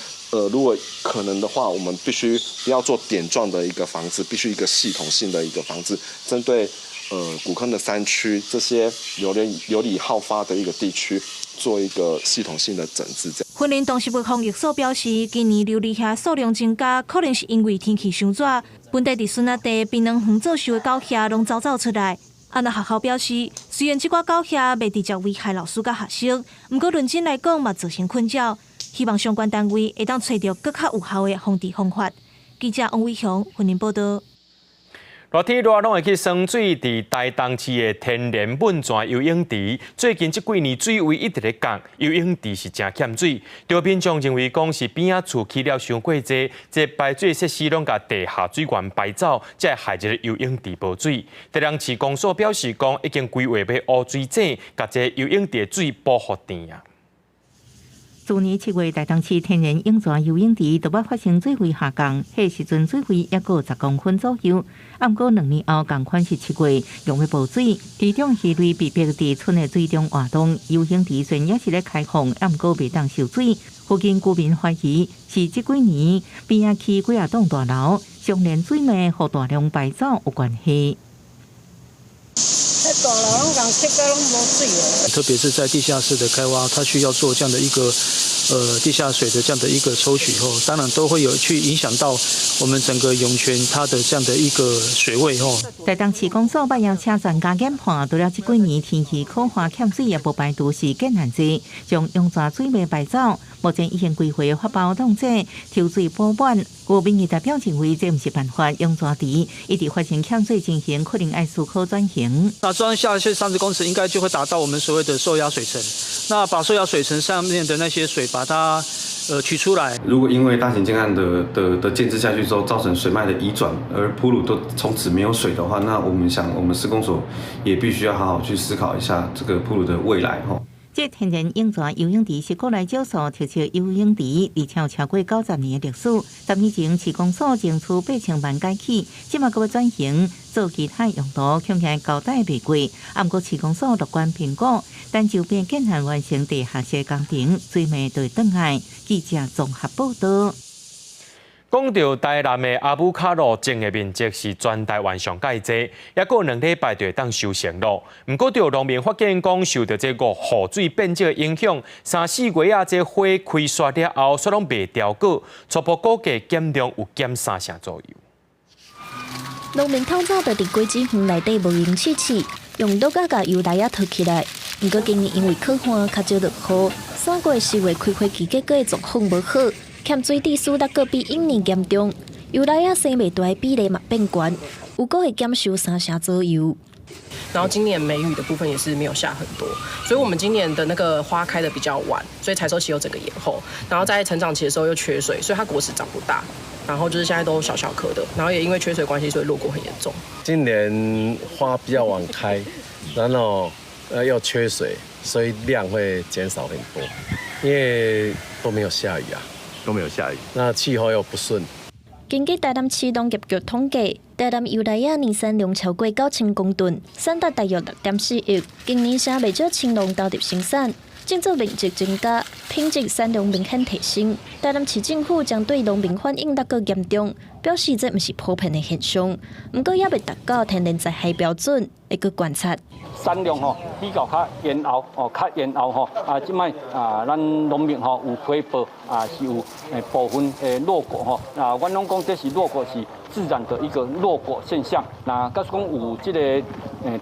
如果可能的話，我們必須不要做點狀的一個防治，必須一個系統性的一個防治，針對古坑的山區這些琉璃好發的一個地區，做一個系統性的整治。雲林動植物防疫所表示，今年琉璃蟻數量增加，可能是因為天氣傷熱，本地佇筍仔地、檳榔園做岫的狗蟻攏走走出來。啊，若學校表示，雖然這寡狗蟻袂直接危害老師佮學生，毋過論真來講嘛造成困擾，希望相關單位會當揣著閣較有效的防治方法。記者王偉雄雲林報導。熱天熱攏會去耍水，佇台東市的天然溫泉游泳池，最近這幾年水位一直咧降，游泳池是誠欠水。著民眾認為講是邊仔厝起了傷過濟，這排水設施攏共地下水源排走，才會害這个游泳池無水。台東市公所表示講，已經規劃欲挖水井，共這游泳池的水補予甜啊。去年7月，台東市天然湧泉游泳池都捌發生水位下降，彼時陣水位猶閣10公分左右。啊，毋過2年後，仝款是7月，用欲無水，其中魚類被迫佇村的水中活動。游泳池雖然也是咧開放，啊，毋過袂當受水。附近居民懷疑是這幾年邊仔起幾仔棟大樓，相連水脈予大量排走有關係。大樓攏共拆甲攏無水哦。特別是在地下室的開挖，它需要做這樣的一個地下水的這樣的一個抽取後，當然都會有去影響到我們整個湧泉它的這樣的一個水位吼。台東市公所捌邀請專家研判，除了這幾年天氣苦旱欠水，也無排除是建案濟將湧泉水脈排走。目前已經規劃發包動作抽水補滿。有民意代表認為這毋是辦法，湧泉池一直發生欠水情形，可能愛思考轉型。那鑽下去30公尺，應該就會達到我們所謂的受壓水層。那把受壓水層上面的那些水，把它取出來。如果因為大型建案的建置下去之後，造成水脈的移轉，而埔魯都從此沒有水的話，那我們想，我們施工所也必須要好好去思考一下這個埔魯的未來。吼。這天然湧泉游泳池是國內少數特色游泳池，而且有超過90年的歷史。10年前市公所爭取8000萬改起，這馬閣欲轉型做其他用途，恐驚交代袂過。啊，毋過市公所樂觀評估，等周邊建案完成地下室工程，水脈就會轉來。記者綜合報導。講到台南的阿姆卡洛種的面積是全台灣上蓋濟，猶閣2禮拜就會當收成囉。毋過，著農民發現講，受著這個雨水變少的影響，三四月啊，這花開煞了後，煞攏袂掉果，初步估計減量有減三成左右。農民透早就佇果子園內底無閒試試，用刀仔共油梨仔揬起來。毋過今年因為溼旱較少落雨，3月4月開花期結果狀況無好。欠水致使得閣比往年嚴重，油梨仔生袂大比例嘛變懸，有可會減收三成左右。然後今年梅雨的部分也是沒有下很多，所以我們今年的那個花開得比較晚，所以採收期有整個延後。然後在成長期的時候又缺水，所以它果實長不大。然後就是現在都小小顆的，然後也因為缺水關係，所以落果很嚴重。今年花比較晚開，然後又缺水，所以量會減少很多，因為都沒有下雨啊。都沒有下雨，那氣候又不順。根據台南市農業局統計，台南油梨仔年產量超過9000公噸，產值大約6.4億。今年誠袂少青農投入生產，種植面積增加，品質產量明顯提升。台南市政府針對農民反映得閣嚴重，表示這毋是普遍的現象，毋過猶未達到天然災害標準，會閣觀察。產量吼比較較延後哦，較延後吼啊，這擺啊，咱農民吼有回報啊，是有部分的落果吼啊，阮攏講這是落果是自然的一個落果現象。那假使講有這個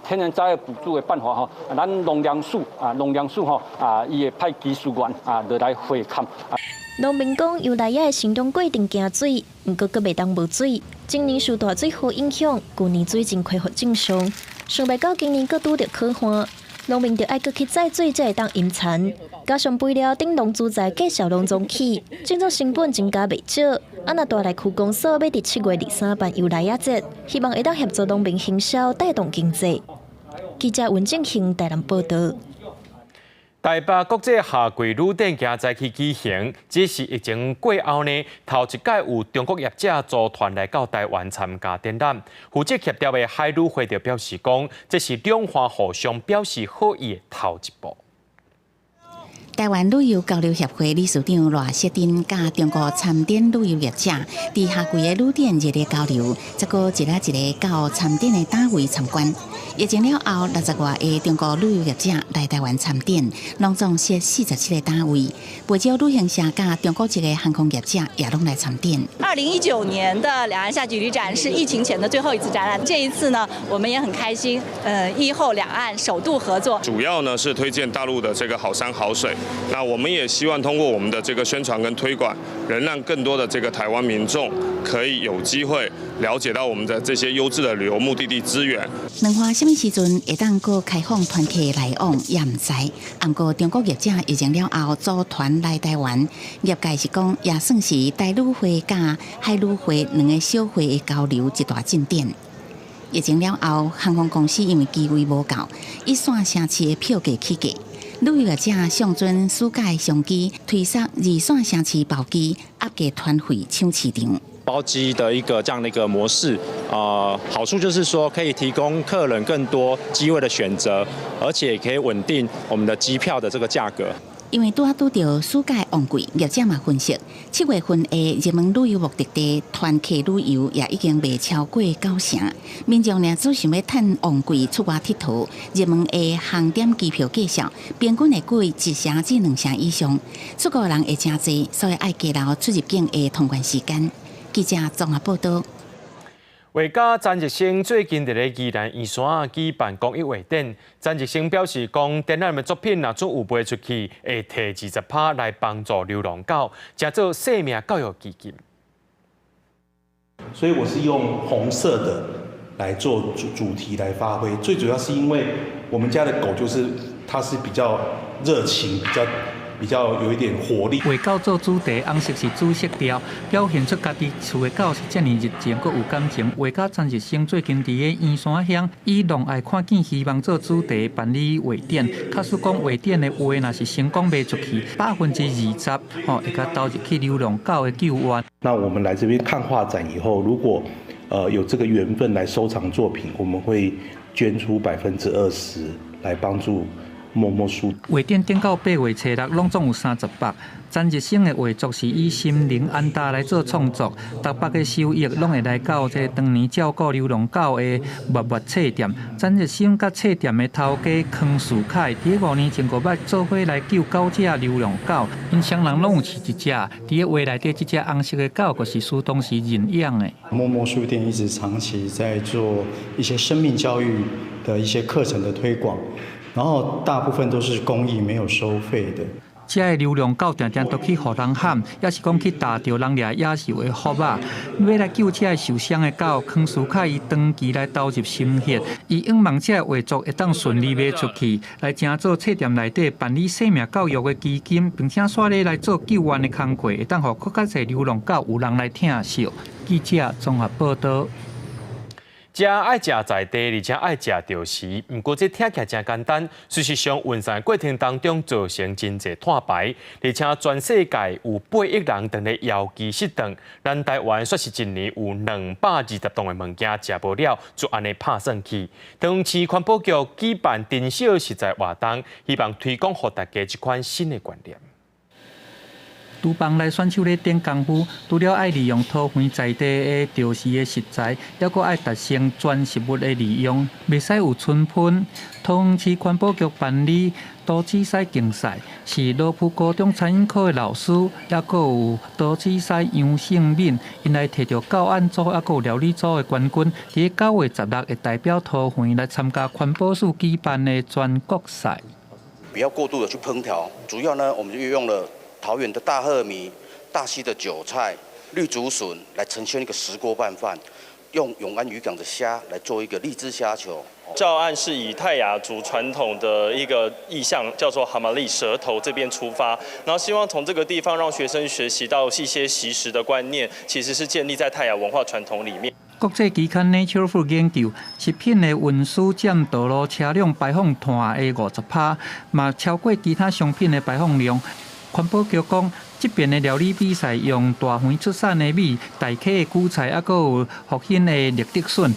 天然災害補助的辦法吼，咱農糧署啊，農糧署吼啊，伊會派技術員啊落來會勘。農民講，油梨仔的生長過程驚水，毋過閣袂當無水。今年受大水禍影響，舊年水情恢復正常。想袂到今年閣拄著溼旱，農民著愛閣去載水才會當淹田，加上肥料等農資材價數攏總起，製作成本增加袂少。啊，若大內區公所欲佇7月23辦油螺仔節，希望會當協助農民行銷，帶動經濟。記者溫正興台南報導。台北國際夏季旅展今早起舉行，這是疫情過後呢，頭一擺有中國業者組團來到台灣參加展覽。負責協調的海旅會就表示講，這是兩岸互相表示好意的頭一步。台灣旅遊交流協會理事長賴錫鎮佮中國參展旅遊業者，佇夏季的旅展熱烈交流，再閣一个一个到參展的單位參觀。疫情了後，60外个中國旅遊業者來台灣參展，攏總設47個單位，不少旅行社佮中國籍的航空業者也攏來參展。 2019年的兩岸夏季旅展是疫情前的最後一次展覽，這一次呢，我們也很開心，疫後兩岸首度合作。主要呢是推薦大陸的這個好山好水。那我們也希望通過我們的這個宣傳跟推廣，能讓更多的這個台灣民眾可以有機會了解到我們的這些優質的旅遊目的地資源。兩岸啥物時陣會當閣開放團客來往，也毋知。毋過中國業者疫情了後組團來台灣，業界是講也算是台旅會佮海旅會兩个小會的交流一大進展。疫情了後，航空公司因為機位無夠，一線城市的票價起價。旅遊業者上陣暑假的商機，推捒二線城市包機，壓價團費搶市場。包機的一個這樣的一個模式，好處就是說可以提供客人更多機位的選擇，而且可以穩定我們的機票的這個價格。因為拄仔拄著暑假旺季，業者嘛分析，7月份的熱門旅遊目的地團客旅遊也已經賣超過九成。民眾若只想欲趁旺季出外𨑨迌，熱門的航點機票價數平均會貴一成至兩成以上。出國人會誠濟，所以愛加留出入境的通關時間。記者綜合報導。畫家詹日升最近佇咧宜蘭圓山舉辦公益畫展。詹日升表示講，展覽的作品若準有賣出去，會提20%來幫助流浪狗，成做生命教育基金。所以我是用紅色的來做主題來發揮，最主要是因為我們家的狗就是它是比較熱情，比較有一點活力。畫狗做主題，紅色是主色調，表現出家己飼的狗是遮爾熱情，閣有感情。畫家詹日升最近佇咧圓山鄉，以狼愛看見希望做主題辦理畫展。假使講畫展的畫若是成功賣出去，20%吼會共投入去流浪狗的救援。那我們來這邊看畫展以後，如果有這個緣分來收藏作品，我們會捐出20%來幫助默默書。畫展頂到8月初6，攏總有30幅。詹日升的畫作是以心靈安踏來做創作，逐筆的收益攏會來到這當年照顧流浪狗的默默冊店。詹日升佮冊店的頭家康樹凱，佇5年前五擺做伙來救九隻流浪狗，𪜶雙人攏有飼一隻。佇咧畫內底這隻紅色的狗，就是書當時認養的。默默書店一直長期在做一些生命教育的一些課程的推廣。然後大部分都是公益，沒有收費的。這个流浪狗定定都去予人譀，抑是講去踏著人掠野獸的腹仔。欲來救這个受傷的狗，康樹凱伊長期來投入心血，伊向望這个畫作會當順利賣出去，來成做冊店內底辦理生命教育的基金，並且煞咧來做救援的工課，會當予閣較濟流浪狗有人來疼惜。記者綜合報導。食愛食在地，而且愛食著時。毋過這聽起來誠簡單，事實上運送過程當中造成真濟碳排，而且全世界有8億人佇咧枵飢失頓，咱台灣煞是一年有220噸的物件食無了，就按呢拍算去。桃園市環保局舉辦珍惜食材活動，希望推廣予大家這款新的觀念。廚房內選手咧頂功夫，除了愛利用桃園在地的著時的食材，猶閣愛達成全食物的利用，袂使有春噴。桃園市環保局辦理多子屎競賽，是羅浮高中餐飲科的老師，猶閣有多子屎楊勝敏，𪜶來摕著教案組，猶閣有料理組的冠軍，佇9月16會代表桃園來參加環保署舉辦的全國賽。不要過度的去烹調，主要呢，我們就用了桃園的大鶴米、大溪的韭菜、綠竹筍來呈現一個石鍋拌飯。用永安漁港的蝦來做一個荔枝蝦球。教案是以泰雅族傳統的一個意象，叫做哈瑪力舌頭這邊出發，然後希望從這個地方讓學生學習到一些習食的觀念，其實是建立在泰雅文化傳統裡面。國際期刊《Nature Food》研究，食品的運輸佔道路車輛排放碳的50%，嘛超過其他商品的排放量。環保局講，這遍的料理比賽用大園出產的米、大溪的韭菜，猶閣有復興的綠竹筍。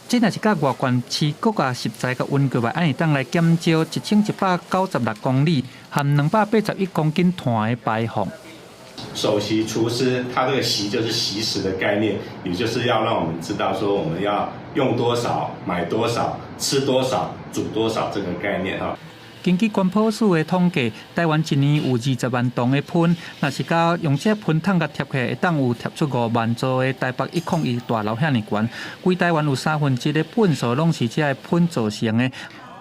這若是佮外縣市各個食材佮運過來，按會當來減少1196公里含281公斤碳的排放。首席廚師，他這個席就是習食的概念，也就是要讓我們知道說我們要用多少、買多少、吃多少、煮多少這個概念哈。根據環保署的統計，台灣一年有20萬噸的噴，若是佮用這噴桶共疊起來，會當有疊出5萬座的台北101大樓遐爾懸。規台灣有1/3的糞掃攏是這个噴造成的。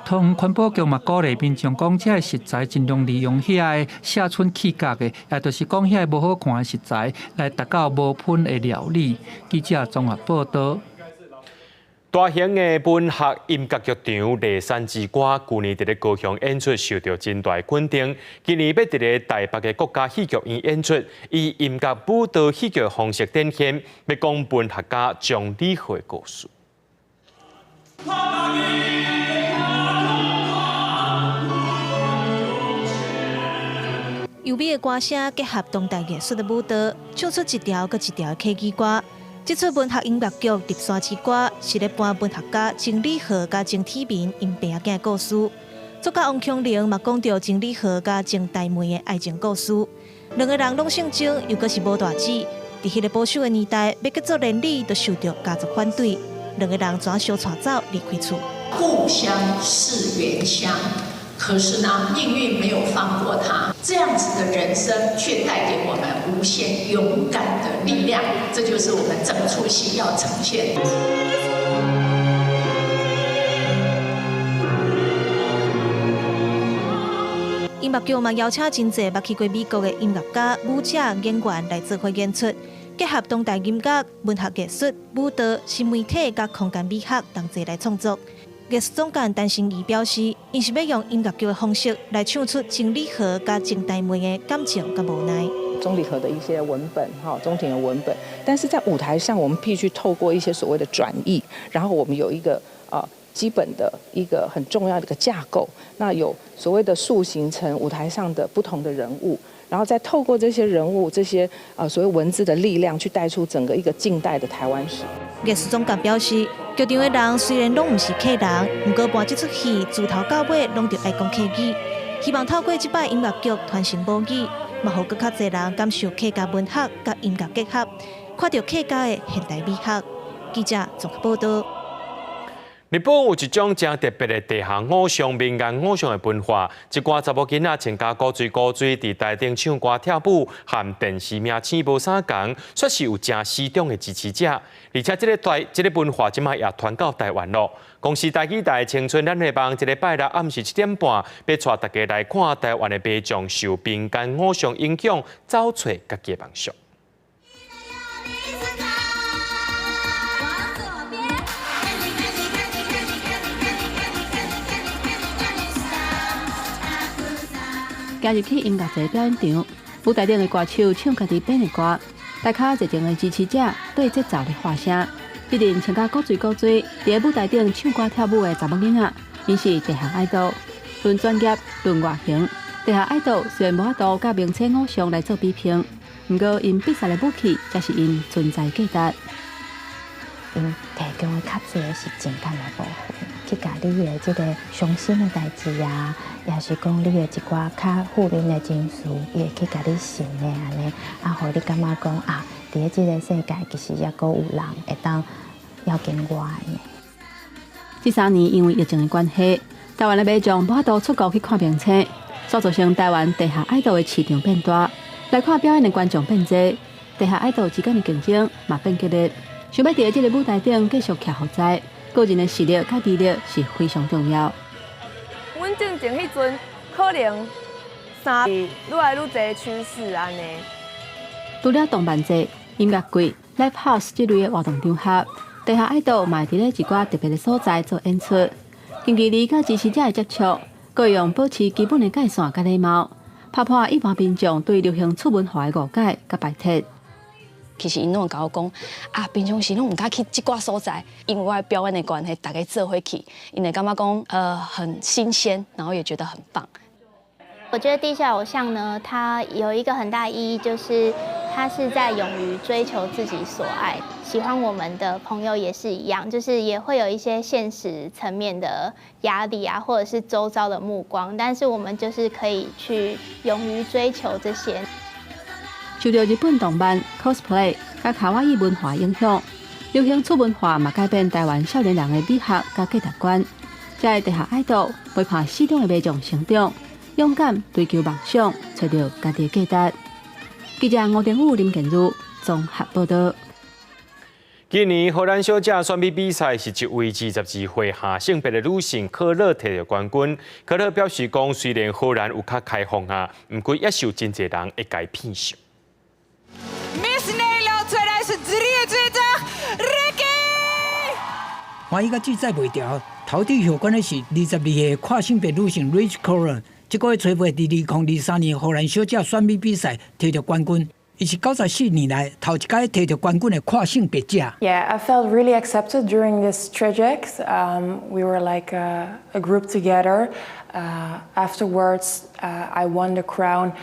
桃園環保局嘛鼓勵民眾講，這个食材盡量利用遐个寫春去角的，也就是講遐个無好看的食材，來達到無噴的料理。記者綜合報道。大型的文學音樂劇場《麗山之歌》，舊年佇咧高雄演出，受到真大肯定。今年欲佇咧台北的國家戲劇院演出，以音樂舞蹈戲劇方式展現，欲講文學家鍾理和的故事。優美的歌聲結合當代藝術的舞蹈，唱出一條閣一條的客語歌。這齣文學音樂劇《麗山之歌》是咧搬文學家鍾理和佮曾體民𪜶爸仔囝的故事。作家王瓊玲嘛講著鍾理和佮曾大梅的愛情故事。兩个人攏姓鍾，又閣是無大姊。佇彼个保守的年代，欲結做連理，都受著家族反對。兩个人怎相帶走離開厝？故鄉是原鄉，可是呢，命運沒有放過他。這樣子的人生，卻帶給我們無限勇敢的力量。這就是我們整齣戲要呈現的。音樂劇嘛邀請真濟捌去過美國的音樂家、舞者、演員來做伙演出，結合當代音樂、文學藝術、舞蹈、新媒體佮空間美學同齊來創作。藝術總監陳成儀表示，𪜶是欲用音樂劇的方式來唱出鍾理和佮曾大梅的感情佮無奈。鍾理和的一些文本，哈，鍾庭的文本，但是在舞台上，我們必須透過一些所謂的轉譯，然後我們有一個基本的一個很重要的一個架構，那有所謂的塑形成舞台上的不同的人物，然後再透過這些人物、這些所謂文字的力量，去帶出整個一個近代的台灣史。藝術總監表示，劇場的人雖然攏毋是客人，毋過搬這齣戲自頭到尾攏著愛講客語，希望透過這擺音樂劇傳承母語，嘛予閣較濟人感受客家文學佮音樂結合，看著客家的現代美學。記者綜合報道。日本有一種誠特別的地下偶像、民間偶像的文化，一寡查某囡仔穿甲古錐古錐，佇台頂唱歌跳舞，和電視明星無啥仝，煞是有誠死忠的支持者。而且這个文化這擺也傳到台灣囉。公視台語台青春咱的夢，這个拜六暗時7點半，欲帶大家來看台灣的民眾受民間偶像影響，走揣家己的夢想。行入去音樂節表演場，舞台頂的歌手唱家己編的歌，台跤熱情的支持者對節奏咧喊聲。這陣穿甲古錐古錐，佇咧舞台頂唱歌跳舞的查某囡仔，𪜶是地下愛豆。論專業、論外形，地下愛豆雖然無法度佮明星偶像來做比拼，毋過𪜶比賽的武器，才是𪜶存在價值。𪜶提供的較濟是情感的部分，去共你的這个傷心的代誌啊，也是講你的一寡較負面的情緒，伊會去共你想的按呢，啊，予你感覺講啊，佇咧這个世界其實猶閣有人會當要緊我按呢。這3年因為疫情的關係，台灣的民眾無法度出國去看明星，所造成台灣地下愛豆的市場變大，來看表演的觀眾變濟，地下愛豆之間的競爭嘛變激烈。想欲佇這个舞台頂繼續徛予在，個人的實力佮魅力是非常重要。阮進前彼陣可能衫愈來愈濟趨勢按呢。除了動漫節、音樂季、Live House 這類的活動場合，地下愛豆嘛佇咧一寡特別的所在做演出，近距離佮支持者的接觸，閣會用保持基本的界線佮禮貌，拍破一般民眾對流行次文化的誤解佮排斥。其實𪜶攏會共我講啊，平常時攏毋敢去這寡所在，因為我的表演的關係，大家做伙去，𪜶會感覺講很新鮮，然後也覺得很棒。我覺得地下偶像呢，他有一個很大意義，就是他是在勇於追求自己所愛。喜歡我們的朋友也是一樣，就是也會有一些現實層面的壓力啊，或者是周遭的目光，但是我們就是可以去勇於追求這些。受著日本動漫、cosplay 佮卡哇伊文化影響，流行次文化嘛改變台灣少年人的美學佮價值觀。這个地下愛豆陪伴死忠的迷眾成長，勇敢追求夢想，揣著家己的價值。記者吳定武、林建如綜合報道。今年荷蘭小姐選美比賽是一位22歲下性別的女性可樂摕著冠軍。可樂表示講，雖然荷蘭有較開放啊，毋過也是有真濟人會共騙受。 Miss Nederland 2023, Ricky！歡喜佮志載袂牢，頭拄予冠的是22歲跨性別女性 Rich Koller。這個月初八，佇2023年荷蘭小姐選美比賽摕著冠軍，伊是94年來頭一擺摕著冠軍的跨性別者。 Yeah, I felt really accepted during this traject. We were like a group together. Afterwards, I won the crown.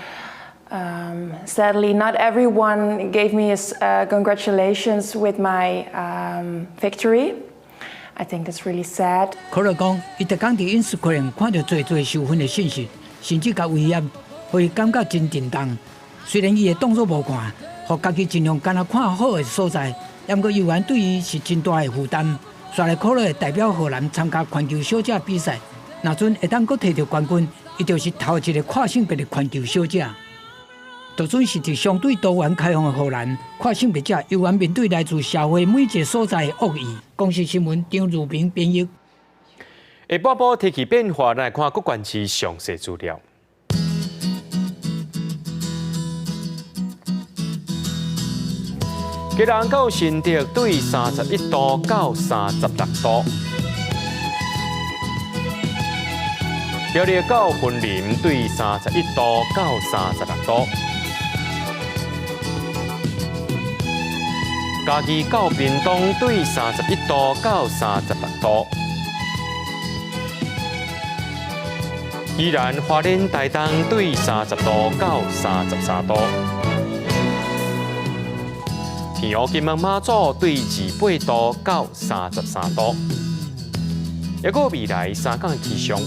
Sadly, not everyone gave me a congratulations with my victory. I think that's really sad. 可樂講，伊逐工佇 Instagram 看著濟濟受訓的信息，甚至共威脅，予伊感覺真震動。雖然伊會當做無看，予家己盡量敢若看好的所在，毋過猶原對伊是真大的負擔。煞來可樂會代表荷蘭參加全球小姐比賽，若準會當閣摕著冠軍，伊就是頭一个跨性別的全球小姐。就準是佇相對多元開放的荷蘭，跨性別者猶原面對來自社會每一个所在的惡意。公視新聞張如平編譯。下半晡天氣變化，來看各縣市詳細資料。基隆到新竹對31度到36度，苗栗到雲林對31度到36度，嘉義到屏東對31度到36度，宜蘭花蓮台東對30度到33度。天后金門馬祖對28度到33度，抑閣未來3天的氣象。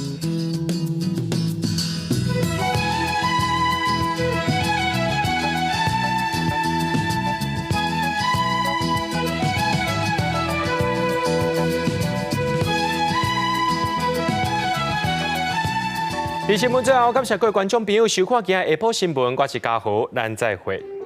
佇新聞最後，感謝各位觀眾朋友收看今日下晡新聞，我是嘉豪，咱再會。